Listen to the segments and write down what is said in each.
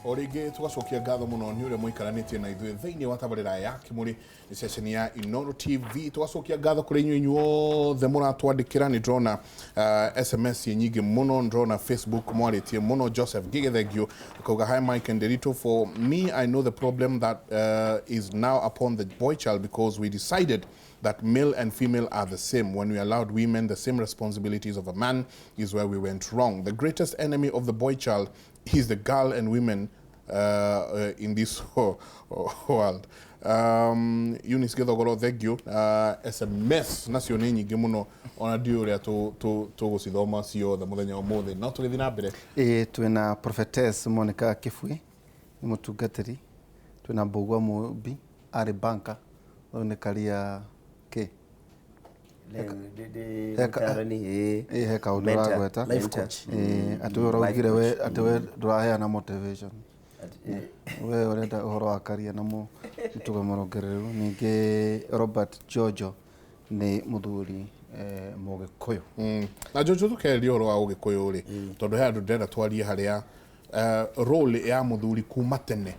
O rĩngĩ tũgacokia ngatho mũno nĩ ũrĩa mũikaranĩtie na ithuĩ thĩinĩ wa tabarĩra ya Kĩmũrĩ, nĩ ceceni ya Inooro TV. Tũgacokia ngatho kũrĩ inyuĩ inyuothe mũratwandĩkĩra. Nĩ ndĩrona SMS nyingĩ mũno, nĩ ndĩrona Facebook mwarĩtie mũno. Joseph Ngige, thank you. Akauga, "Hi Mike and Derito, for me, I know the problem that is now upon the boy child because we decided that male and female are the same. When we allowed women the same responsibilities of a man is where we went wrong. The greatest enemy of the boy child is the girl and women in this world." Eunice Githogoro, thank you. SMS nacio nĩ nyingĩ mũno, ona ndiũĩ ũrĩa tũgũcithoma ciothe mũthenya ũmũthĩ, no tũgĩthiĩ na mbere. Ĩĩ, twĩna Prophetess Monica Kĩbui, nĩ mũtungatĩri. Twĩna Mbũgua Mũmbi, arĩ banka. Ũyũ nĩ karia kĩ? Mũtarani. Ĩ, he kaũndũ ũragweta. Life coach. Ĩĩ, atĩ we ũraugire we atĩ we ndũraheana motivation, we ũrenda ũhoro wa karia na mũtugo mũrũngĩrĩru. Ningĩ Robert Jojo nĩ mũthuri Mũgĩkũyũ. Na Jojo, tũkereria ũhoro wa ũgĩkũyũ rĩ, tondũ he andũ ndĩrenda twarie harĩa role ya mũthuri kuma tene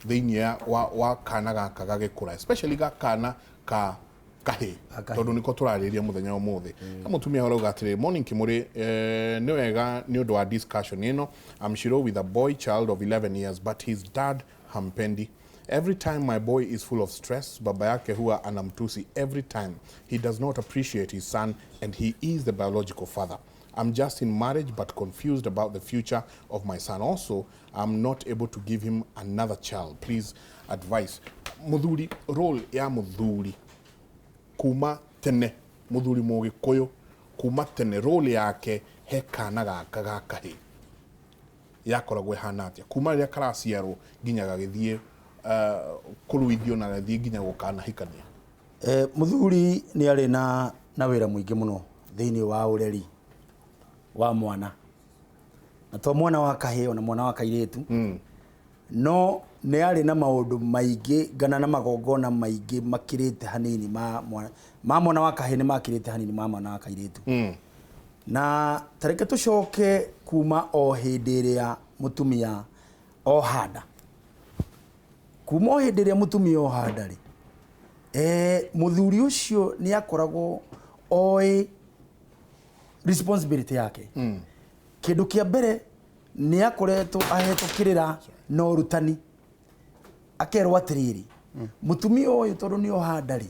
thĩinĩ wa kana gaka gagĩkũra, especially ga kana ka kahĩ, Kahĩ. Tondũ nĩko tũrarĩrĩria mũthenya wa ũmũthĩ. Na mũtumia ũrauga atĩrĩ, "Morning Kĩmũrĩ, nĩ wega nĩ ũndũ wa discussion ĩno. I'm Shiro with a boy child of 11 years, but his dad hampendi. Every time my boy is full of stress, baba yake huwa anamtusi every time. He does not appreciate his son and he is the biological father. I'm just in marriage but confused about the future of my son. Also, I'm not able to give him another child. Please advice." Muthuri, role ya muthuri kuma tene, muthuri mũgĩkũyũ kuma tene, role yake he kana gaka ga kahĩ yakoragwo ĩhana atĩa kuma rĩrĩa karaciarwo nginya gagĩthiĩ kũruithio na gagĩthiĩ nginya gũkanahikania? Mũthuri nĩ arĩ na wĩra mũingĩ mũno thĩinĩ wa ũreri wa mwana, na to mwana wa kahĩĩ, ona mwana wa kairĩtu. No nĩ arĩ na maũndũ maingĩ ngana na magongona maingĩ makĩrĩte hanini ma mwana wa kahĩĩ, nĩ makĩrĩte hanini ma mwana wa kairĩtu. Na tareke tũcoke kuma o hĩndĩ ĩrĩa mũtumia ohanda, kuma o hĩndĩ ĩrĩa mũtumia ohanda rĩ, mũthuri ũcio nĩ akoragwo oĩ responsibility yake. Kĩndũ kĩa mbere, nĩ akoretwo ahetwo kĩrĩra na ũrutani, akerwo atĩrĩrĩ, mũtumia ũyũ tondũ nĩ ohanda rĩ,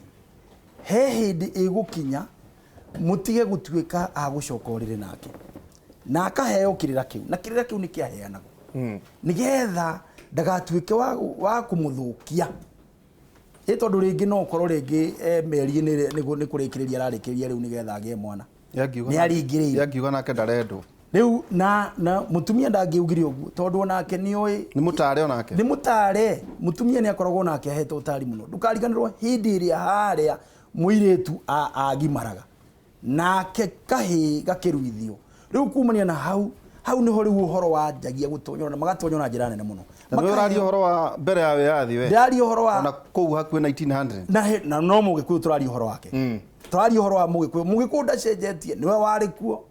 he hĩndĩ ĩgũkinya mũtige gũtuĩka a gũcoka ũrĩrĩ nake, na akaheo kĩrĩra kĩu, na kĩrĩra kĩu nĩ kĩaheanagwo nĩgetha ndagatuĩke wa kũmũthũkia, ĩ tondũ rĩngĩ no ũkorwo rĩngĩ mĩeri-inĩ nĩ kũrĩkĩrĩria ararĩkĩrĩria rĩu nĩgetha agĩe mwana. Yangiuga Nĩ aringĩrĩirio. Yangiuga nake ndarendwo. Rĩu na mũtumia ndangĩugire ũguo tondũ onake nĩ oĩ. Nĩ mũtare onake. Nĩ mũtare. Mũtumia nĩ akoragwo nake ahetwo ũtari mũno. Ndũkariganĩrwo hĩndĩ ĩrĩa harĩa mũirĩtu agimaraga nake kahĩĩ gakĩruithio. Rĩu kumania na hau, hau nĩho rĩu ũhoro wanjagia gũtonyora, na magatonyora na njĩra nene mũno. Na nĩ ũraria ũhoro wa mbere ya wĩyathi we. Ndĩraria ũhoro wa ona kũu hakuhĩ 1900. Na no mũgĩkũyũ tũraria ũhoro wake. Tũraria ũhoro wa mũgĩkũyũ. Mũgĩkũyũ ndacenjetie, nĩwe warĩ kuo,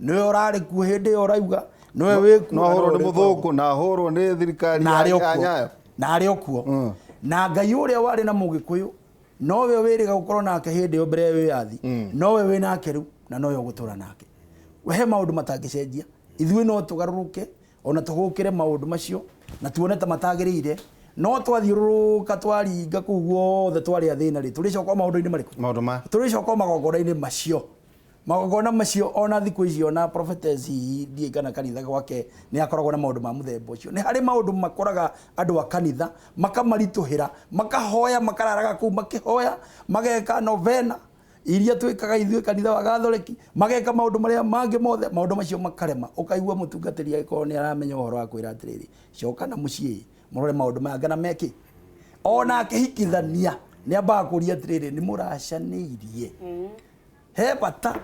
nĩwe ũrarĩ kuo hĩndĩ ĩyo ũrauga, nĩwe wĩ kuo. No Na ahũrwo nĩwe nĩ ũrĩkoragwo. mũthũngũ na ahũrwo nĩ thirikari Na ya arĩ o ya kuo. Nyayo. Na arĩ o kuo. Na Ngai ũrĩa warĩ na mũgĩkũyũ nowe wĩrĩga gũkorwo nake hĩndĩ ĩyo mbere ya wĩyathi, nowe wĩ nake rĩu na nowe ũgũtũra nake. He maũndũ matangĩcenjia. Ithuĩ no tũgarũrũke ona tũgũkĩre maũndũ macio na tuone ta matagĩrĩire, no twathiũrũrũka, twaringa kũu guothe, twarĩa thĩna rĩ, tũrĩcoka o maũndũ-inĩ marĩkũ? Maũndũ ma Tũrĩcoka o magongona-inĩ macio, magongona macio. Ona thikũ ici, ona prophetess hihi ndiĩ kana kanitha gwake nĩ akoragwo na maũndũ ma mũthemba ũcio. Nĩ harĩ maũndũ makoraga andũ a kanitha makamaritũhĩra, makahoya, makararaga kũu makĩhoya, mageka novena iria twĩkaga ithuĩ kanitha wa Gatholeki, mageka maũndũ marĩa mangĩ mothe, maũndũ macio makarema. Ũkaigua mũtungatĩri agĩkorwo nĩ aramenya ũhoro wa kwĩra atĩrĩrĩ, coka na mũciĩ mũrore maũndũ maya ngana mekĩ. Ona akĩhikithania nĩ ambaga kũria atĩrĩrĩ, nĩ mũracanĩirie? He bata,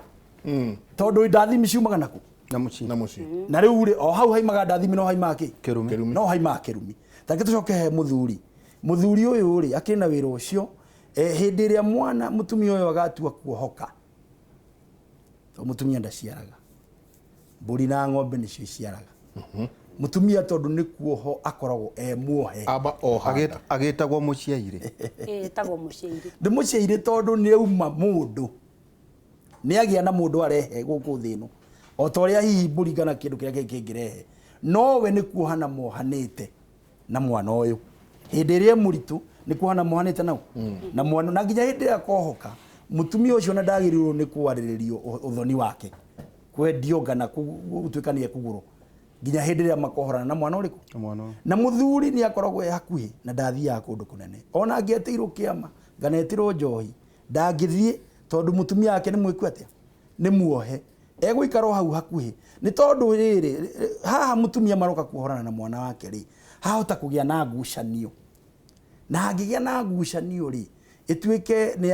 tondũ ndathimi ciumaga naku? Na mũciĩ. Na mũciĩ. Na rĩu rĩ, o hau haimaga ndathimi, no haimaga kĩ? Kĩrumi. Kĩrumi. No haimaga kĩrumi. Tareke tũcoke he mũthuri. Mũthuri ũyũ rĩ, akĩrĩ na wĩra ũcio, hĩndĩ ĩrĩa mwana mũtumia ũyũ agatua kuohoka, tondũ mũtumia ndaciaraga, mbũri na ng'ombe nĩcio iciaraga. Mutumia tondu nĩ kuoho akoragwo e muohe. Aba oha. Agĩtagwo mũciairĩ. Ĩtagwo mũciairĩ. Ndĩ mũciairĩ tondũ nĩ auma mũndũ, nĩ agĩa na mũndũ arehe gũkũ thĩ ĩno, o ta ũrĩa hihi mbũri kana kĩndũ kĩrĩa kĩngĩ kĩngĩrehe, nowe nĩ kuohana mohanĩte na mwana ũyũ. Hĩndĩ ĩrĩa e mũritũ nĩ kuohana mohanĩte nau na mwana, na nginya hĩndĩ ĩrĩa akohoka mũtumia ũcio na ndagĩrĩirwo nĩ kwarĩrĩrio ũthoni wake, kwendio kana gũtuĩka nĩ ekũgũrwo nginya hĩndĩ ĩrĩa makohorana na mwana ũrĩkũ. Mwana ũyũ. Na mũthuri nĩ akoragwo e hakuhĩ na ndathiaga kũndũ kũnene, ona angĩetĩirwo kĩama kana etĩrwo njohi ndangĩthiĩ, tondũ mũtumia wake nĩ mwĩku atĩa, nĩ muohe, egũikara o hau hakuhĩ. Nĩ tondũ rĩrĩ haha mũtumia maroka kuohorana na mwana wake rĩ, hahota kũgĩa na ngucanio, na angĩgĩa na ngucanio rĩ, ĩtuĩke nĩ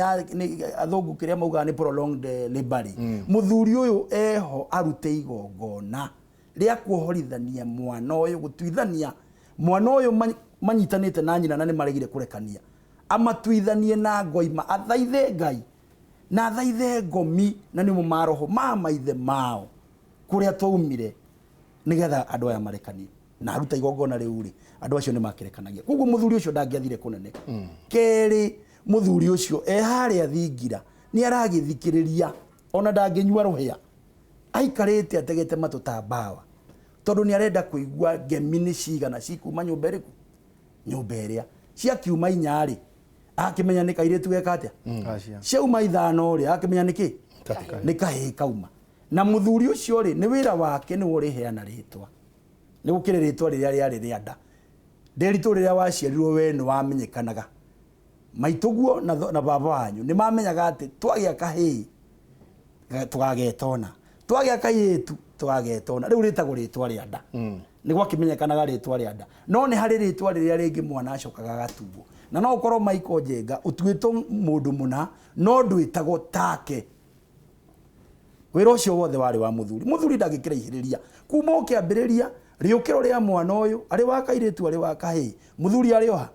athũngũ kĩrĩa maugaga nĩ prolonged labor rĩ, mũthuri ũyũ eho arute igongona rĩa kuohorithania mwana ũyũ, gũtuithania mwana ũyũ manyitanĩte na nyina na nĩ maregire kũrekania, amatuithanie na ngoima, athaithe Ngai na athaithe ngomi na nĩmo maroho ma maithe mao kũrĩa twaumire, nĩgetha andũ aya marekanie. Na aruta igongona rĩu rĩ, andũ acio nĩ makerekanagia. Koguo mũthuri ũcio ndangĩathire kũnene. Kerĩ, mũthuri ũcio e harĩa thingira nĩ aragĩthikĩrĩria, ona ndangĩnyua rũhĩa, aikarĩte ategete matũ ta mbawa, tondũ nĩ arenda kũigua ngemi nĩ cigana cikuma nyũmba ĩrĩkũ, nyũmba ĩrĩa ciakiuma inya rĩ, akĩmenya nĩ kairĩtu geka atĩa, ciauma ithano rĩ, akĩmenya nĩ kĩ, nĩ kahĩĩ kauma. Na mũthuri ũcio rĩ, nĩ wĩra wake nĩwe ũrĩheana rĩtwa, nĩ gũkĩrĩ rĩtwa rĩrĩa rĩarĩ rĩa nda. Ndĩritũ rĩrĩa waciarirwo we nĩ wamenyekanaga, maitũguo na baba wanyu nĩ mamenyaga atĩ twagĩa kahĩĩ tũgagetona, twagĩa kairĩtu tũgagetona. Rĩu rĩtagwo rĩtwa rĩa nda, nĩ gwakĩmenyekanaga rĩtwa rĩa nda. No nĩ harĩ rĩtwa rĩrĩa rĩngĩ mwana acokaga agatuo, na no ũkorwo Michael Njenga ũtuĩtwo mũndũ mũna, no ndwĩtagwo take. Wĩra ũcio wothe warĩ wa mũthuri. Mũthuri ndangĩkĩraihĩrĩria kuma ũkĩambĩrĩria rĩũkĩro rĩa mwana ũyũ, arĩ wa kairĩtu arĩ wa kahĩĩ, mũthuri arĩ oha.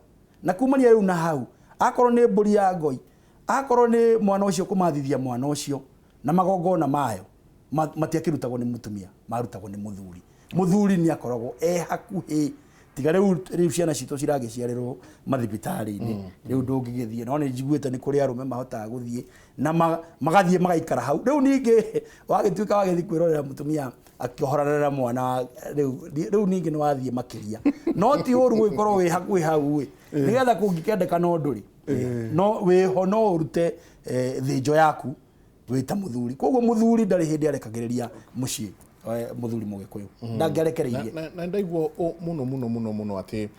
Na kumania rĩu na hau, akorwo nĩ mbũri ya ngoi, akorwo nĩ mwana ũcio kũmathithia mwana ũcio na magongona mayo matiakĩrutagwo nĩ mũtumia, marutagwo nĩ mũthuri. Mũthuri nĩ akoragwo e hakuhĩ, tiga rĩu ciana citũ ciragĩciarĩrwo mathibitarĩ-inĩ, rĩu ndũngĩgĩthiĩ. No nĩ njiguĩte nĩ kũrĩ arũme mahotaga gũthiĩ na magathiĩ magaikara hau. Rĩu ningĩ wagĩtuĩka wagĩthiĩ kwĩrorera mũtumia akĩohoranĩra na mwana, rĩu ningĩ nĩ wathiĩ makĩria. No ti ũru gũgĩkorwo wĩ hakuhĩ hau ĩ, nĩgetha kũngĩkendeka no ndũrĩ, no wĩho no ũrute thĩnjo yaku wĩ ta mũthuri. Koguo mũthuri ndarĩ hĩndĩ arekagĩrĩria mũciĩ, mũthuri mũgĩkũyũ ndangĩarekereirie. Na ndaigua mũno mũno mũno mũno atĩ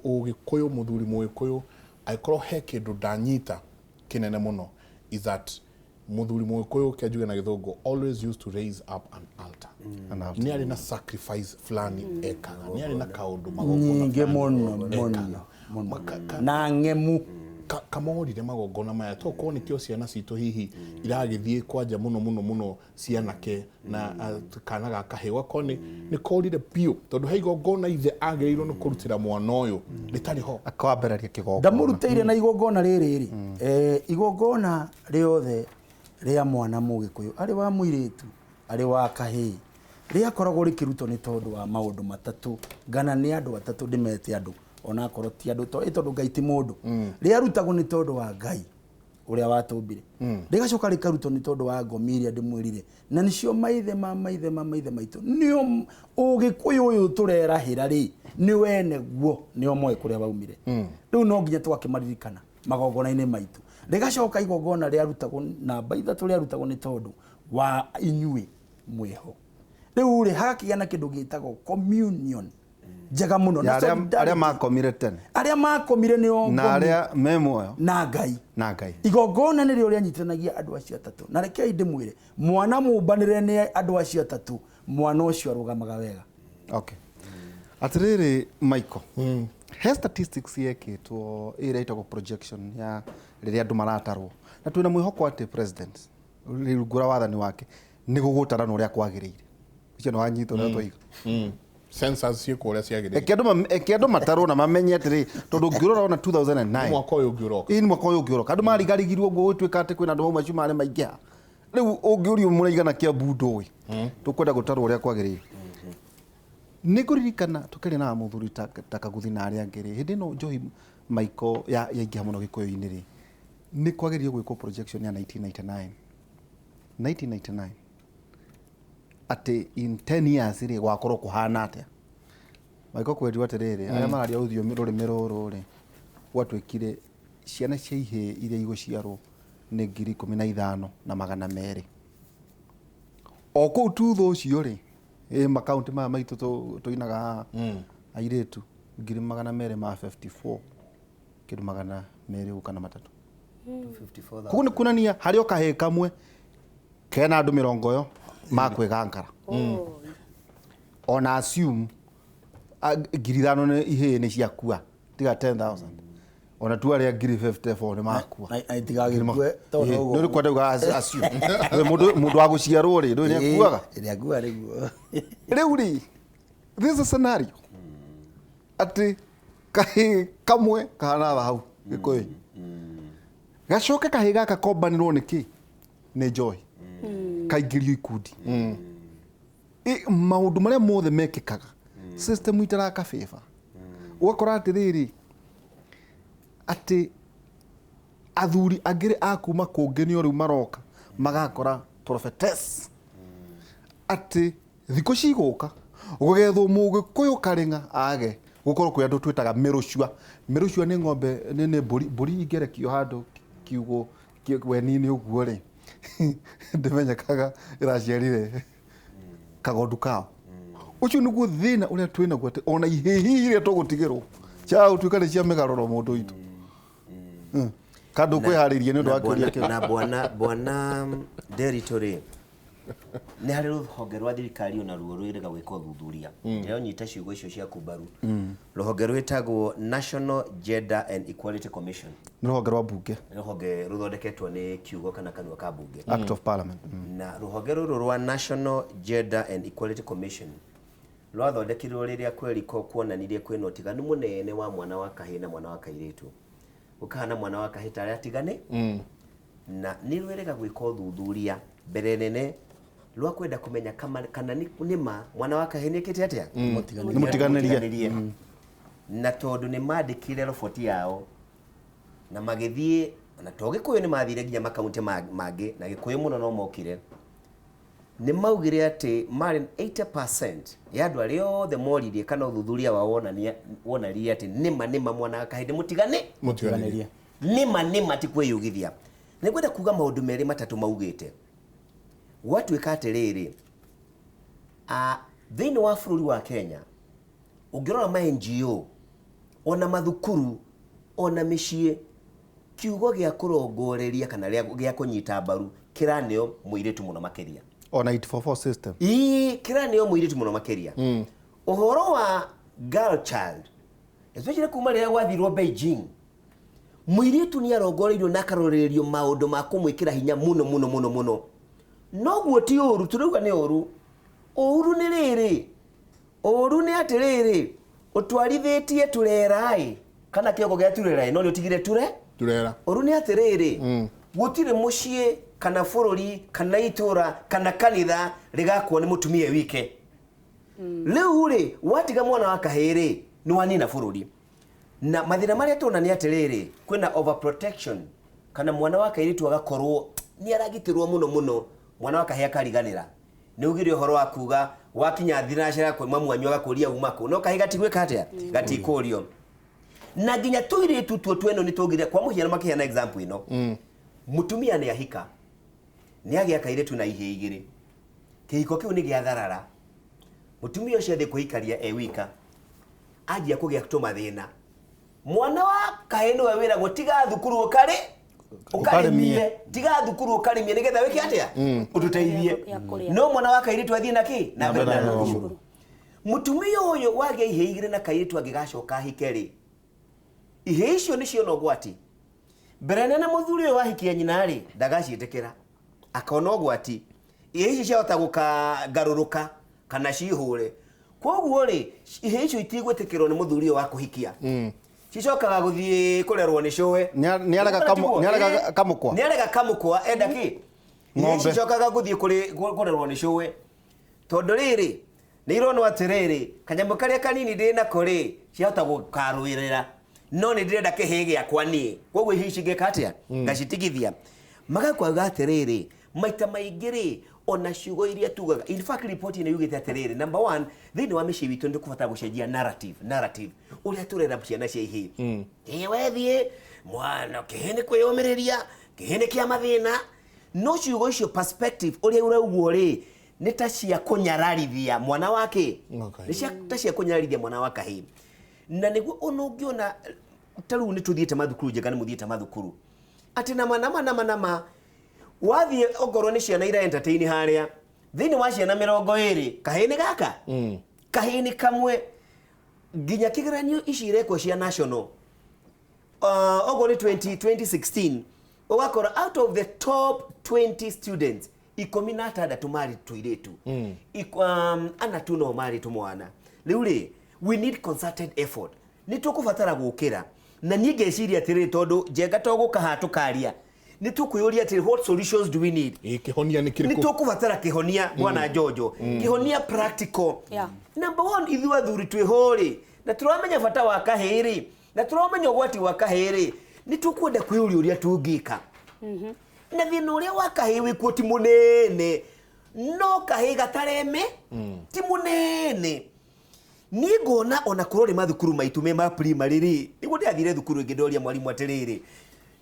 ũgĩkũyũ, mũthuri mũgĩkũyũ angĩkorwo he kĩndũ ndanyita kĩnene mũno is that mũthuri mũgĩkũyũ, kĩanjuge na gĩthũngũ, always used to raise up an altar. Nĩ arĩ na sacrifice fulani ekaga, nĩ arĩ na kaũndũ magongona nyingĩ mũno mũno mũno na ng'emu. Kamorire magongona maya, tokorwo nĩkĩo ciana citũ hihi iragĩthiĩ kwanja mũno mũno mũno cianake na kana ga kahĩĩ, ũgakorwo nĩ korire biũ, tondũ he igongona ithe agĩrĩirwo nĩ kũrutĩra mwana ũyũ rĩtarĩ ho. Akwambĩrĩria kĩgongona. Ndamũrutĩire na igongona rĩrĩ rĩ, igongona rĩothe rĩa mwana mũgĩkũyũ, arĩ wa mũirĩtu arĩ wa kahĩĩ, rĩakoragwo rĩkĩrutwo nĩ tondũ wa maũndũ matatũ, ngana nĩ andũ atatũ ndĩmete andũ, onakorwo ti andũ, tondũ Ngai ti mũndũ. Rĩarutagwo nĩ tondũ wa Ngai ũrĩa watũmbire, rĩgacoka rĩkarutwo nĩ tondũ wa ngomi iria ndĩmwĩrire, na nĩcio maithe ma maithe ma maithe maitũ. Nĩo ũgĩkũyũ ũyũ tũrerahĩra rĩ, nĩ wene guo, nĩo moĩ kũrĩa waumire. Rĩu no nginya tũgakĩmaririkana magongona-inĩ maitũ. Rĩgacoka igongona rĩarutagwo namba ithatũ, rĩarutagwo nĩ tondũ wa inyuĩ mwĩho. Rĩu rĩ, hagakĩgĩa na kĩndũ gĩtagwo communion njega mũno. Na arĩa makomire tene, arĩa makomire nĩo na arĩa me muoyo na Ngai, na Ngai. Igongona nĩrĩo rĩanyitanagia andũ acio atatũ. Na rekei ndĩmwĩre, mwana mũmbanĩre nĩ andũ acio atatũ, mwana ũcio arũgamaga wega. Okay. Atĩrĩrĩ Michael, he statistics yekĩtwo ĩrĩa ĩtagwo projection ya rĩrĩa andũ maratarwo, na twĩna mwĩhoko atĩ president rungu rwa wathani wake nĩ gũgũtarana ũrĩa kwagĩrĩire. Ũcio nĩ wanyita ũrĩa twaiga. Census ciĩkwo ũrĩa ciagĩrĩire. Eke andũ matarwo na mamenye atĩrĩ, tondũ ũngĩrora ona 2009 mwaka ũyũ ũngĩ ũroka. Ĩĩ, nĩ mwaka ũyũ ũngĩ ũroka. Andũ marigarigirwo ũguo gũtuĩka atĩ kwĩna andũ mauma cumarĩ maingĩha. Rĩu ũngĩũrio mũraigana Kiambu ndũĩ. Tũkwenda gũtarwo ũrĩa kwagĩrĩire. Nĩ ngũririkana tũkĩaria na mũthuri ta ta Kaguthi na arĩa angĩ rĩ, hĩndĩ ĩno njohi maiko yaingĩha mũno gĩkũyũ-inĩ rĩ, nĩ kwagĩrĩire gwĩkwo projection ya 1999 1999 atĩ in 10 years rĩ, gwakorwo kũhana atĩa. Maiko kwerirwo atĩrĩrĩ, arĩa mararia rũthiomi rũrĩmĩ rũrũ rĩ, gwatuĩkire ciana cia ihĩĩ iria igũciarwo nĩ 15,200. O kũu thutha ũcio rĩ, ĩ makaunti maya maitũ tũinaga haha, airĩtu 254,200 kĩndũ ũguo kana matatũ. 254,000. Koguo nĩ kuonania harĩ o kahĩĩ kamwe kena andũ mĩrongo ĩyo makwĩgangara. Ona assume 5,000 nĩ ihĩĩ nĩ ciakua, tiga 10,000. Ona tu arĩa 54,000 nĩ makua. Na itigagĩkue tondũ Ĩĩ, nĩ kwenda kuga assume. Mũndũ wa gũciarwo rĩ, ndũĩ nĩ akuaga. Nĩ akua rĩguo. Rĩu rĩ, this is a scenario atĩ kahĩĩ kamwe kahana thahabu gĩkũyũ, gacoke kahĩĩ gaka kombanĩrwo nĩ kĩ? Nĩ njohi, kaingĩrio ikundi. Maũndũ marĩa mothe mekĩkaga system itarakabĩba, ũgakora atĩrĩrĩ, atĩ athuri angĩ a kuma kũngĩ nĩo rĩu maroka magakora prophetess atĩ thikũ cigũka gũgethwo mũgĩkũyũ karĩng'a age gũkorwo kwĩ andũ twĩtaga mĩrũcua. Mĩrũcua nĩ ng'ombe, nĩ mbũri ingĩrekio handũ kiugũ weni-inĩ ũguo rĩ, ndĩmenyekaga ĩraciarire kagondu kao. Ũcio nĩguo thĩna ũrĩa twĩnaguo, atĩ ona ihĩĩ iria tũgũtigĩrwo cia gũtuĩka nĩ cia mĩgarũro mũndũ witũ. Kandũ kwĩharĩria nĩ ũndũ wa kĩũria kĩu. Na bwana Nderitu rĩ, nĩ harĩ rũhonge rwa thirikari ona ruo rwĩrĩga gwĩka ũthuthuria. Ndĩronyita ciugo icio ciaku mbaru. Rũhonge rwĩtagwo National Gender and Equality Commission. Nĩ rũhonge rwa mbunge. Nĩ rũhonge rũthondeketwo nĩ kiugo kana kanua ka mbunge. Act of Parliament. Na rũhonge rũrũ rwa National Gender and Equality Commission rwathondekirwo rĩrĩa kweriko kuonanirie kwĩna ũtiganu mũnene wa mwana wa kahĩĩ na mwana wa kairĩtu. Gũkahana mwana wa kahĩĩ tarĩ atigane. Na nĩ rwĩrĩga gwĩka ũthuthuria mbere nene rwa kwenda kũmenya kana nĩ ma mwana wa kahĩĩ nĩekĩte atĩa? Nĩ mũtiganĩrie. Na tondũ nĩ mandĩkire roboti yao na magĩthiĩ, na to Gĩkũyũ nĩ mathire nginya makaunti mangĩ, na Gĩkũyũ mũno no mokire. Nĩ maugire atĩ marĩ 80% ya andũ arĩa othe moririe kana ũthuthuria wao wonanirie atĩ nĩma nĩma mwana wa kahĩĩ mũtigane? Mũtiganĩrie. Nĩma nĩma ti kwĩyugithia. Nĩ ngwenda kuga maũndũ merĩ matatũ maugĩte. Gwatuĩka atĩrĩrĩ, thĩinĩ wa bũrũri wa Kenya, ũngĩrora ma NGO, ona mathukuru, ona mĩciĩ, kiugo gĩa kũrongoreria kana gĩa kũnyita mbaru kĩraneo mũirĩtu mũno makĩria. Ona 844 system. Ĩĩ, kĩraneo mũirĩtu mũno makĩria. Ũhoro wa girl child, especially kuma rĩrĩa gwathirwo Beijing, mũirĩtu nĩ arongoreirio na akarorerio maũndũ ma kũmwĩkĩra hinya mũno mũno mũno mũno. Noguo ti ũru, tũrauga nĩ ũru. Ũru nĩ rĩrĩ, ũru nĩ atĩrĩrĩ, ũtwarithĩtie turera-ĩ, kana kĩongo gĩa turera-ĩ, no nĩ ũtigire ture? Turera. Ũru nĩ atĩrĩrĩ, gũtirĩ mũciĩ kana bũrũri kana itũra kana kanitha rĩgakwo nĩ mũtumia wike. Rĩu rĩ, watiga mwana wa kahĩĩ rĩ, nĩ wanina bũrũri. Na mathĩna marĩa tuona nĩ atĩrĩrĩ, kwĩna overprotection, kana mwana wa kairĩtu agakorwo nĩ aragitĩrwo mũno mũno, mwana wa kahĩĩ akariganĩra. Nĩ ugire ũhoro wa kuga wakinya thinacara kwĩ mamu wanyu agakũria uma kũ, no kahĩĩ gatigwĩka atĩa? Gatikũrio. Na nginya tũirĩtu tuo tweno nĩ tũngire, kwa mũhiano makĩheana example ĩno. Mũtumia nĩ ahika, nĩ agĩa kairĩtu na ihĩĩ igĩrĩ. Kĩhiko kĩu nĩ gĩa tharara. Mũtumia ũcio athiĩ kwĩikaria e wika, anjia kũgĩa tũmathĩna. Mwana wa kahĩĩ nĩwe wĩragwo tiga thukuru ũkarĩmie, tiga thukuru ũkarĩmie nĩgetha wĩke atĩa? Ũtũteithie. No mwana wa kairĩtu athiĩ na kĩ? Na mbere na thukuru. Mũtumia ũyũ wagĩa ihĩĩ igĩrĩ na kairĩtu angĩgacoka ahike rĩ, ihĩĩ icio nĩ ciona ũgwati. Mbere nene mũthuri ũyũ wahikia nyina rĩ, ndagaciĩtĩkĩra. Akona ũgwati. Ihĩĩ icio ciahota gũkangarũrũka kana cihũre. Koguo rĩ, ihĩĩ icio itigwĩtĩkĩrwo nĩ mũthuri ũyũ wa kũhikia. Cicokaga gũthiĩ kũrerwo nĩ cũwe. Nĩ arega kamũkwa. Nĩ arega kamũkwa, enda kĩ? Ihĩĩ Ng'ombe. cicokaga gũthiĩ kũrerwo nĩ cũwe. Tondũ rĩrĩ, Nĩ ironwo atĩrĩrĩ, kanyamũ karĩa kanini ndĩ nako rĩ, ciahota gũkarũĩrĩra, no nĩ ndĩrenda kĩhĩĩ gĩakwa niĩ, koguo ihĩĩ ici ngeka atĩa? Ngacitigithia. Magakwaga atĩrĩrĩ, maita maingĩ rĩ, ona ciugo iria tugaga, in fact report ĩno yugĩte atĩrĩrĩ, number one, thĩinĩ wa mĩciĩ witũ nĩ tũkũbatara gũcenjia narrative, narrative ũrĩa tũrera ciana cia ihĩĩ. Ĩĩ wethiĩ mwana, kĩhĩĩ nĩ kwĩyũmĩrĩria, kĩhĩĩ nĩ kĩa mathĩna. No ciugo icio perspective ũrĩa ũraugwo rĩ, nĩ ta cia kũnyararithia mwana wa kĩ? Okay. Nĩ cia ta cia kũnyararithia mwana wa kahĩĩ. Na nĩguo ona ũngĩona ta rĩu nĩ tũthiĩte mathukuru, njega nĩ mũthiĩte mathukuru, atĩ nama nama nama nama wathiĩ ongorwo nĩ ciana ira entertain harĩa thĩinĩ wa ciana 20, kahĩĩ nĩ gaka, kahĩĩ nĩ kamwe, nginya kĩgeranio ici irekwo cia national, oguo nĩ 2016, ũgakora out of the top 20 students, 16 marĩ tũirĩtu, ana tu no marĩ tũmwana. Rĩu rĩ, we need concerted effort, nĩ tũkũbatara gũkĩra, na niĩ ngeciria atĩrĩrĩ, tondũ njenga to gũka haha tũkaria, nĩ tũkwĩyũria atĩrĩ, what solutions do we need? Ĩ kĩhonia nĩ Nĩ kĩrĩkũ? tũkũbatara kĩhonia, bwana Jojo, kĩhonia practical. Number one, ithuĩ athuri twĩho rĩ, na tũramenya bata wa kahĩĩ rĩ, na tũramenya ũgwati wa kahĩĩ rĩ, nĩ tũkwenda kwĩyũria ũrĩa tũngĩka. Na thĩna ũrĩa wa kahĩĩ wĩkuo ti mũnene, no kahĩĩ gatareme ti mũnene. Niĩ ngona ona korwo nĩ mathukuru maitũ me ma primary rĩ, nĩguo ndĩrathire thukuru ĩngĩ ndoria mwarimũ atĩrĩrĩ,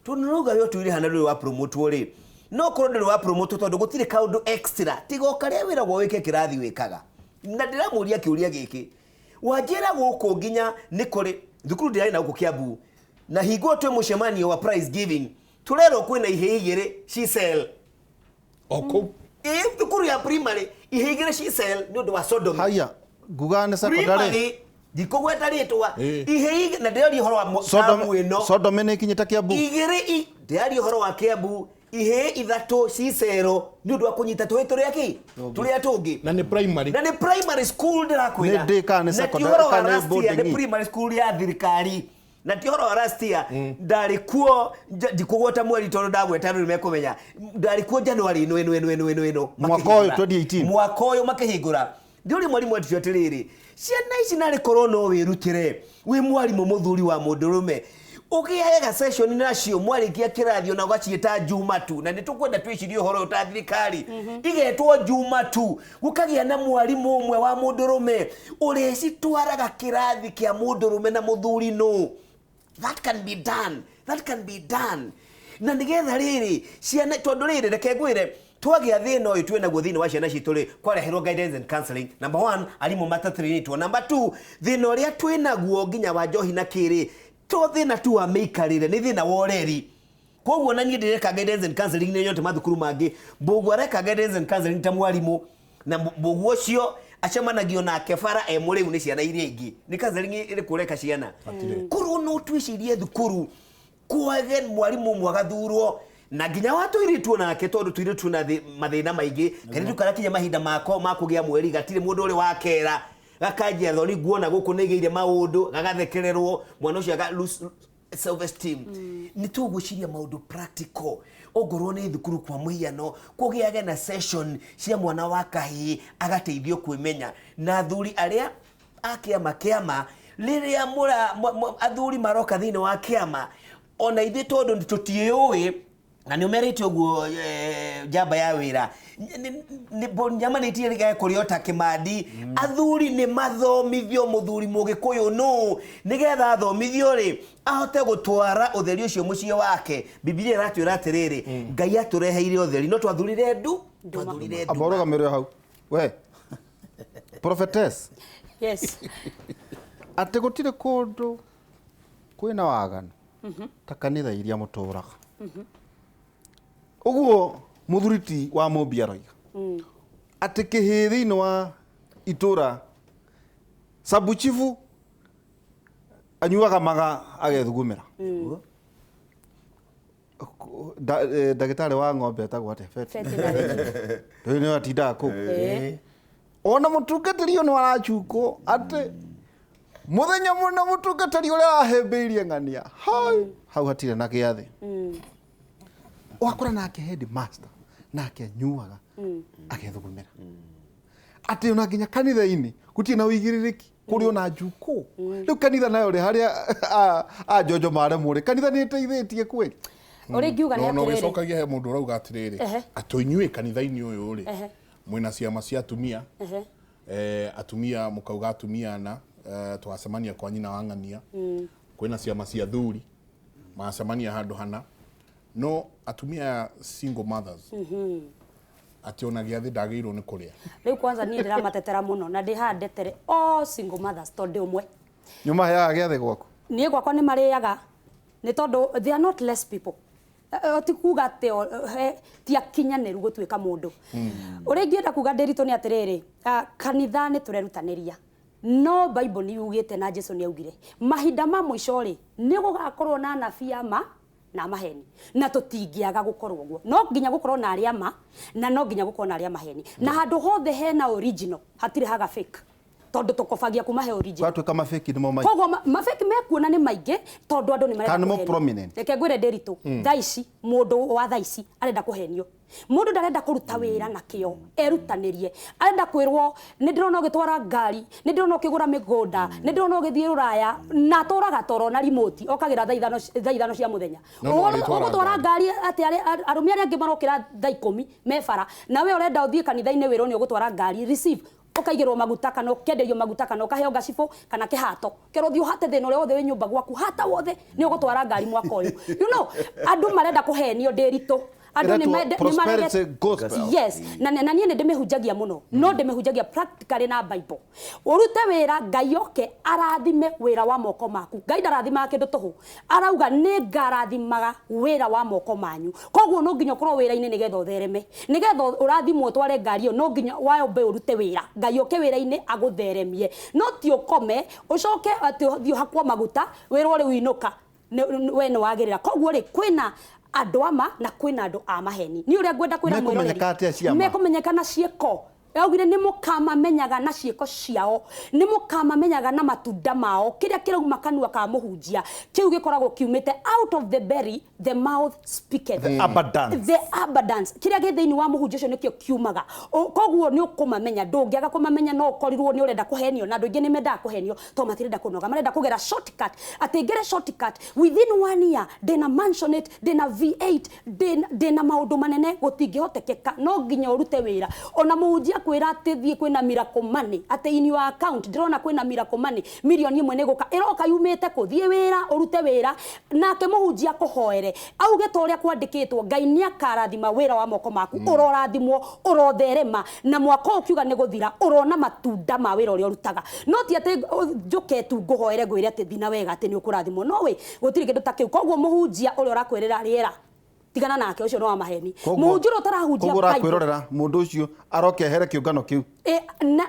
tondũ nĩrauga we ũtũire hana ndũrĩ wa promotwo rĩ, no korwo ndũrĩ wa promotwo tondũ gũtirĩ kaũndũ extra tiga o karĩa wĩragwo wĩke kĩrathi wĩkaga. Na ndĩramũria kĩũria gĩkĩ, wanjĩra gũkũ nginya nĩ kũrĩ thukuru ndĩrarĩ na gũkũ Kiambu, na hingo twĩ mũcemanio wa prize giving tũrerwo kwĩna ihĩĩ igĩrĩ cicel O kũu. Ĩ thukuru ya primary, ihĩĩ igĩrĩ cicel nĩ ũndũ wa sodomy. Haya, ngugaga nĩ secondary. Primary, ndikũgweta rĩtwa. Ĩ. Ihĩĩ igĩrĩ, na ndĩraria ũhoro wa tamu ĩno. Sodomy nĩ ikinyĩte Kiambu. Igĩrĩ, ndĩraria ũhoro wa Kiambu, ihĩĩ ithatũ cicero nĩ ũndũ wa kũnyita tũhĩĩ tũrĩa kĩ tũrĩa tũngĩ. Na nĩ primary. Na nĩ primary school ndĩrakwĩra. Nĩ day kana nĩ Na ti secondary ũhoro wa kana nĩ last year, nĩ boarding? primary school ya thirikari, na ti ũhoro wa last year, ndarĩ kuo, ndikũgweta mweri tondũ ndagweta andũ nĩmekũmenya, ndarĩ kuo January ĩno ĩno ĩno ĩno ĩno ĩno Mwaka ũyũ, makĩhingũra. 2018. Mwaka ũyũ makĩhingũra, ndĩũria mwarimũ atucio atĩrĩrĩ, ciana ici narĩ korwo no wĩrutĩre wĩ mwarimũ mũthuri wa mũndũrũme, ũgĩage ga session nacio mwarĩkia kĩrathi, ona ũgaciĩta Juma tu, na nĩ tũkwenda twĩcirie ũhoro ũyũ ta thirikari, igetwo Juma tu, gũkagĩa na mwarimũ ũmwe wa mũndũrũme ũrĩcitwaraga kĩrathi kĩa mũndũrũme na mũthuri nũ. That can be done, that can be done, na nigetha rĩrĩ ciana, tondũ rĩrĩ reke ngwĩre, twagĩa thĩna ũyũ twĩ naguo thĩinĩ wa ciana citũ rĩ, kwareherwo guidance and counseling, number one, arimũ matatrainĩtwo, number two, thĩna ũrĩa twĩ naguo nginya wa njohi na kĩrĩ to thĩna tu wa mĩikarĩre, nĩ thĩna wa ũreri. Koguo na niĩ ndĩreka guidance and counseling nĩ nyote mathukuru mangĩ, Mbũgũ areka guidance and counseling ta mwarimũ, na Mbũgũ ũcio acemanagio nake bara e mũrĩu nĩ ciana iria ingĩ, nĩ counseling ĩrĩkũ ũreka ciana? Korwo no twĩcirie thukuru kwage mwarimũ ũmwe agathurwo, na nginya wa tũirĩtu nake, tondũ tũirĩtu na mathĩna maingĩ, kairĩtu karakinya mahinda mako ma kũgĩa mweri, gatirĩ mũndũ ũrĩ wakera, gakanjia thoni, nguona gũkũ nĩ igĩire maũndũ, gagathekererwo, mwana ũcio aga lose self esteem. Nĩ tũgwĩciria maũndũ practical, ongorwo nĩ thukuru kwa mũhiano kũgĩage na session cia mwana wa kahĩĩ agateithio kwĩmenya, na athuri arĩa a kĩama kĩama rĩrĩa athuri maroka thĩinĩ wa kĩama, ona ithuĩ tondũ tũtiĩũĩ, na nĩ ũmerĩte ũguo, njamba ya wĩra nyama nĩ itigĩrĩkaga kũrĩo ta Kĩmandi. Athuri nĩ mathomithio, mũthuri mũgĩkũyũ nũ, nĩgetha athomithio rĩ, ahote gũtwara ũtheri ũcio mũciĩ wake. Bibilia ĩratwĩra atĩrĩrĩ, Ngai atũreheire ũtheri, no twathurire ndu, twathurire Amba nduma. ũrũgamĩrĩre hau we, prophetess. Yes. Atĩ gũtirĩ kũndũ kwĩna waganu ta kanitha iria mũtũraga ũguo, mũthuri ti wa mũmbi aroiga atĩ kĩhĩĩ thĩinĩ wa itũra sabuchifu anyuaga maga agethugumĩra. Ndagĩtarĩ wa ng'ombe etagwo atĩa? Veterinary. Rĩu nĩwe atindaga kũu. Eh. Ona mũtungatĩri ũyũ nĩ aracukwo atĩ mũthenya mũna mũtungatĩri ũrĩa arahĩmbĩirie ng'ania hau hau hatirĩ na gĩathĩ, wakora nake headmaster nake anyuaga agethugumĩra. Atĩ ona nginya kanitha-inĩ gũtirĩ na ũigĩrĩrĩki kũrĩ ona njukũ. Rĩu kanitha nayo rĩ harĩa a njonjo maremwo rĩ, kanitha nĩ ĩteithĩtie kweli? Ũrĩa ingiuga nĩ No atĩrĩrĩ. ũgĩcokagia he mũndũ ũrauga atĩrĩrĩ, Ehe. atĩ inyuĩ kanitha-inĩ ũyũ rĩ, Ehe. mwĩna ciama cia atumia, Ehe. atumia mũkauga atumia na twacemania kwa nyina wa ng'ania, kwĩna ciama cia thuri macemania handũ hana, no atumia aya single mothers atĩ ona gĩathĩ ndagĩrĩirwo nĩ kũrĩa. Rĩu kwanza niĩ ndĩramatetera mũno na ndĩ haha ndetere all single mothers tondũ ndĩ ũmwe. Nyuma heaga gĩathĩ gwaku? Niĩ gwakwa nĩ marĩaga nĩ tondũ they are not less people. Ti kuga atĩ ti akinyanĩru gũtuĩka mũndũ. Ũrĩa ingĩenda kuga ndĩritũ nĩ atĩrĩrĩ, kanitha nĩ tũrerutanĩria, no Bible nĩ yugĩte na Jesu nĩ augire mahinda ma mũico rĩ nĩ gũgakorwo na anabii a ma na maheni, na tũtingĩaga gũkorwo ũguo. No nginya gũkorwo na arĩa ma na no nginya gũkorwo na arĩa maheni, na handũ hothe hena original hatirĩ haga fake, tondũ tũkobagia kuma he original. Gwatuĩka mabĩki nĩmo maingĩ. Koguo mabeki mekuona nĩ maingĩ tondũ andũ nĩ marenda Kana nĩmo kũhenio. prominent. Reke ngwĩre Ndĩritũ, thaa ici mũndũ wa thaa ici arenda kũhenio. Mũndũ ndarenda kũruta wĩra na kĩo, erutanĩrie. Arenda kwĩrwo nĩ ndĩrona ũgĩtwara ngari, nĩ ndĩrona ũkĩgũra mĩgũnda, nĩ ndĩrona ũgĩthiĩ rũraya, na atũraga toro na remote, okagĩra thaa 5 cia mũthenya. No, no arĩtwara Ũgũtwara ngari. ngari atĩ arũme arĩa angĩ marokĩra thaa 10 me bara, na we ũrenda ũthiĩ kanitha-inĩ wĩrwo nĩ ũgũtwara ngari, receive ũkaigĩrwo maguta kana ũkenderio maguta kana ũkaheo ngacibũ kana kĩhato, kerwo ũthiĩ ũhate thĩna ũrĩa wothe wĩ nyũmba gwaku, hata wothe nĩ ũgũtwara ngari mwaka ũyũ. You know, andũ marenda kũhenio Ndĩritũ. Andũ nĩ Ĩretwo nĩ prosperity gospel. Yes, na niĩ nĩ ndĩmĩhunjagia mũno, no ndĩmĩhunjagia practically na Bible. Ũrute wĩra, Ngai oke arathime wĩra wa moko maku. Ngai ndarathimaga kĩndũ tũhũ, arauga nĩ ngarathimaga wĩra wa moko manyu. Koguo no nginya ũkorwo wĩra-inĩ nĩgetha ũthereme, nĩgetha ũrathimwo ũtware ngari ĩyo, no nginya wambe ũrute wĩra, Ngai oke wĩra-inĩ agũtheremie. No ti ũkome ũcoke atĩ ũthiĩ ũhakwo maguta wĩrwo rĩu inũka, we nĩ wagĩrĩra. Koguo rĩ kwĩna andũ ama na kwĩna andũ a maheni. Niĩ ũrĩa ngwenda kwĩra mwĩroreri, Mekũmenyeka atĩa cia ma? mekũmenyeka na ciĩko. Augire nĩ mũkamamenyaga na ciĩko ciao, nĩ mũkamamenyaga na matunda mao. Kĩrĩa kĩrauma kanua ka mũhunjia kĩu gĩkoragwo kiumĩte out of the belly the mouth speaketh. The abundance. The abundance. Kĩrĩa gĩ thĩinĩ wa mũhunjia ũcio nĩkĩo kiumaga. Koguo nĩ ũkũmamenya, ndũngĩaga kũmamenya, no ũkorirwo nĩ ũrenda kũhenio, na andũ aingĩ nĩ mendaga kũhenio tondũ matirenda kũnoga, marenda kũgera shortcut. Atĩ ngere shortcut within 1 year ndĩna mansionette, ndĩna V8, ndĩna maũndũ manene, gũtingĩhotekeka. No nginya ũrute wĩra. Ona mũhunjia kwĩra atĩ thiĩ kwĩna miracle money, atĩ in your account ndĩrona kwĩna miracle money milioni 1 nĩ gũka, ĩroka yumĩte kũ? Thiĩ wĩra, ũrute wĩra, nake mũhunjia akũhoere auge ta ũrĩa kwandĩkĩtwo, Ngai nĩ akarathima wĩra wa moko maku, ũrorathimwo, ũrotherema, na mwaka ũyũ ũkiuga nĩ gũthira ũrona matunda ma wĩra ũrĩa ũrutaga. No ti atĩ njũke tu ngũhoere ngwĩre atĩ thina wega atĩ nĩ ũkũrathimwo, no wĩ gũtirĩ kĩndũ ta kĩu. Koguo mũhunjia ũrĩa ũrakwĩrĩra rĩera, tigana nake, ũcio no wa maheni. Mũhunjia ũrĩa ũtarahunjia Koguo Bible, ũrakwĩrorera mũndũ ũcio aroke ehere kĩũngano kĩu.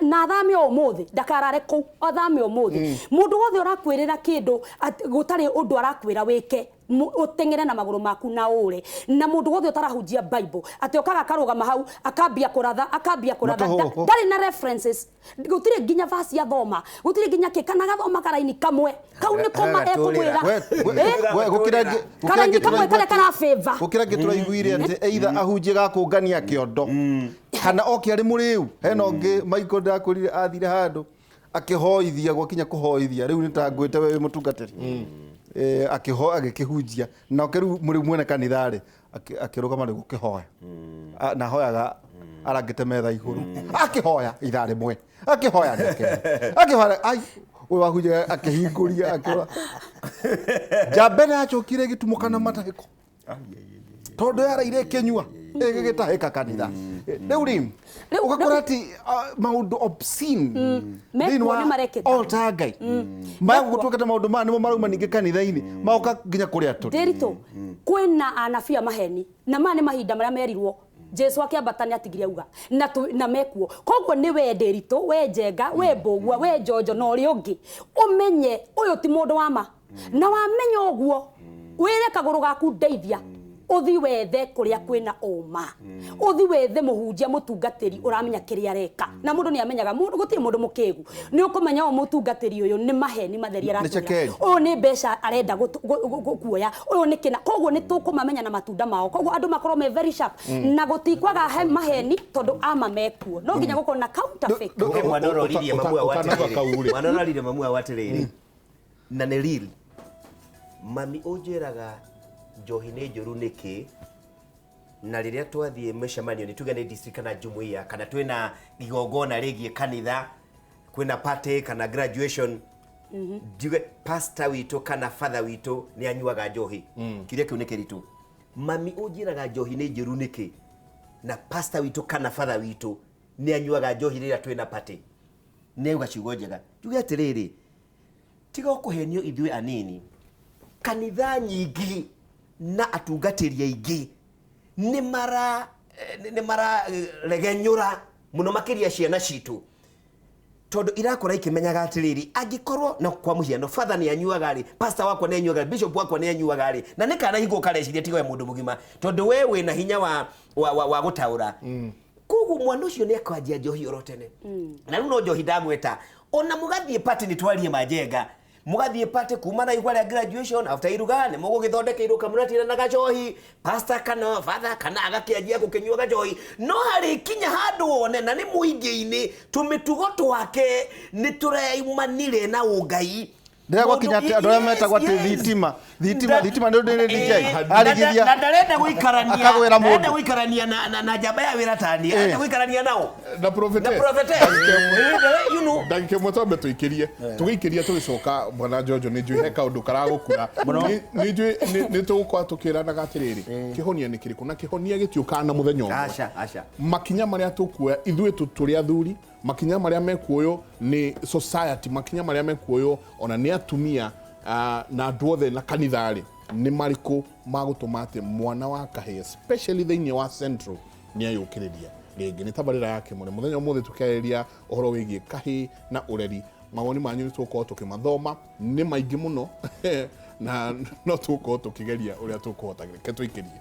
Na athame ũmũthĩ, ndakarare kũu, athame ũmũthĩ. Mũndũ wothe ũrakwĩrĩra kĩndũ gũtarĩ ũndũ arakwĩra wĩke, ũteng'ere na magũrũ maku na ũre. Na mũndũ wothe ũtarahunjia Bible, atĩ okaga akarũgama hau, akambia kũratha, akambia kũratha, Matũhũhũ. ndarĩ na references, gũtirĩ nginya verse athoma, gũtirĩ nginya kĩ, kana agathoma karaini kamwe, kau nĩko ma Agatũrĩra. ekũmwĩra. We, gũkĩra ngĩ- gũkĩra Karaini ngĩ kamwe tũraigua karĩa atĩ- karabĩva. gũkĩra ngĩ tũraiguire atĩ either ahunjie gakũngania kĩondo kana oke arĩ mũrĩu. Hena ũngĩ Michael ndakwĩrire athire handũ akĩhoithia, gwakinya kũhoithia rĩu nĩ ta ngwĩte we wĩ mũtungatĩri. Agĩkĩhunjia nake rĩu mũrĩu mwene kanitha rĩ akĩrũgama rĩu gũkĩhoya. Na ahoyaga arangĩte metha igũrũ, akĩhoya ithaa rĩmwe, akĩhoya rĩa kerĩ, akĩhoya ai ũyũ wahunjia akĩhingũria akĩrora njamba ĩno yacokire ĩgĩtumũka na matahĩko tondũ yaraire ĩkĩnyua ĩgĩgĩtahĩka kanitha. Rĩu rĩ ũgakora atĩ maũndũ obscene thĩinĩ Mekuo wa nĩ marekĩka. altar Ngai maya gũtuĩka ta maũndũ maya nĩmo marauma ningĩ kanitha-inĩ magoka nginya kũrĩa tũrĩ. Ndĩritũ, kwĩna anabii a maheni, na maya nĩ mahinda marĩa merirwo Jesu akĩambata nĩ atigire auga na na mekuo. Koguo nĩ we Ndĩritũ, we Njenga, we Mbũgua, we Njonjo na ũrĩa ũngĩ, ũmenye ũyũ ti mũndũ wa ma. Na wamenya ũguo wĩre kagũrũ gaku ndeithia, Uthi wethe kuria kwina uma. Uthi wethe muhunjia mutungatiri uramenya kiria areka. Na mundu ni amenyaga mundu gutiri mundu mukigu. Ni ukumenya o mutungatiri uyu ni maheni matheri aratumira. Uyu ni mbeca arenda kuoya. Uyu ni kina. Koguo ni tukumamenya na matunda mao. Koguo andu makorwo me very sharp. Na gutikwaga maheni tondu ama mekuo. No nginya gukorwo na counterfeit. Mwana ororirie mamu wa atiriri. Na nĩ real. Mami ũnjĩraga njohi nĩ njũru nĩkĩ na rĩrĩa twathiĩ mĩcemanio nĩ tuge nĩ district kana jumuiya kana twĩna igongona rĩgiĩ kanitha kwĩna party kana graduation njuge pastor witũ kana father witũ nĩ anyuaga njohi. Kĩrĩa kĩu nĩ kĩritũ. Mami ũnjĩraga njohi nĩ njũru nĩkĩ na pastor witũ kana father witũ nĩ anyuaga njohi rĩrĩa twĩna party. Nĩ auga ciugo njega. Njuge atĩrĩrĩ, tiga kũhenio ithuĩ anini. Kanitha nyingĩ na atungatĩri aingĩ nĩ mararegenyũra mũno makĩria ciana citũ tondũ irakũra ikĩmenyaga atĩrĩrĩ angĩkorwo na kwa mũhiano father nĩ anyuaga rĩ, pastor wakwa nĩ anyuaga, bishop wakwa nĩ anyuaga rĩ, na nĩ kana hingo ũkareciria tiga we mũndũ mũgima tondũ we wĩna hinya wa gũtaũra. Koguo mwana ũcio nĩ akwanjia njohi oro tene. Na rĩu no njohi ndamwĩta ona mũgathiĩ party nĩ twarie majenga mugathie party kuma na igwa rĩa graduation after iruga nĩ mũgũgĩthondeka iruka mũratira na gacohi pastor kana father kana agakĩanjia gũkĩnyua gacohi no harĩ kinya handũ wone na nĩ mũingĩ-inĩ tũmĩtugo twake nĩ tũreyumanire na ũngai. Ndĩragwakinya atĩ andũ arĩa metagwo atĩ thitima thitima thitima nĩ ndĩ DJ arigithia na ndarenda gũikarania akagwĩra mũndũ ndarenda gũikarania na njamba ya wĩra tani arenda gũikarania nao na prophetess you know ndagĩka ĩmwe twambe tũikĩrie tũgĩikĩria tũgĩcoka bwana Jojo nĩ njũĩ he kaũndũ karagũkura nĩ njũĩ nĩ tũgũkorwo tũkĩranaga atĩrĩrĩ kĩhonia nĩ kĩrĩkũ na kĩhonia gĩtiũkaga na mũthenya ũmwe. Aca aca makinya marĩa tũkuoya ithuĩ tũrĩ athuri makinya marĩa mekuoywo nĩ society makinya marĩa mekuoywo ona nĩ atumia na andũ othe na kanitha rĩ nĩ marĩkũ magũtũma atĩ mwana wa kahĩĩ especially thĩinĩ wa Central nĩ ayũkĩrĩria rĩngĩ. Nĩ tabarĩra ya Kĩmũrĩ mũthenya ũmũthĩ tũkĩarĩrĩria ũhoro wĩgiĩ kahĩĩ na ũreri. Mawoni manyu nĩ tũgũkorwo tũkĩmathoma nĩ maingĩ mũno na no tũgũkorwo tũkĩgeria ũrĩa tũkũhota. Reke tũikĩrie.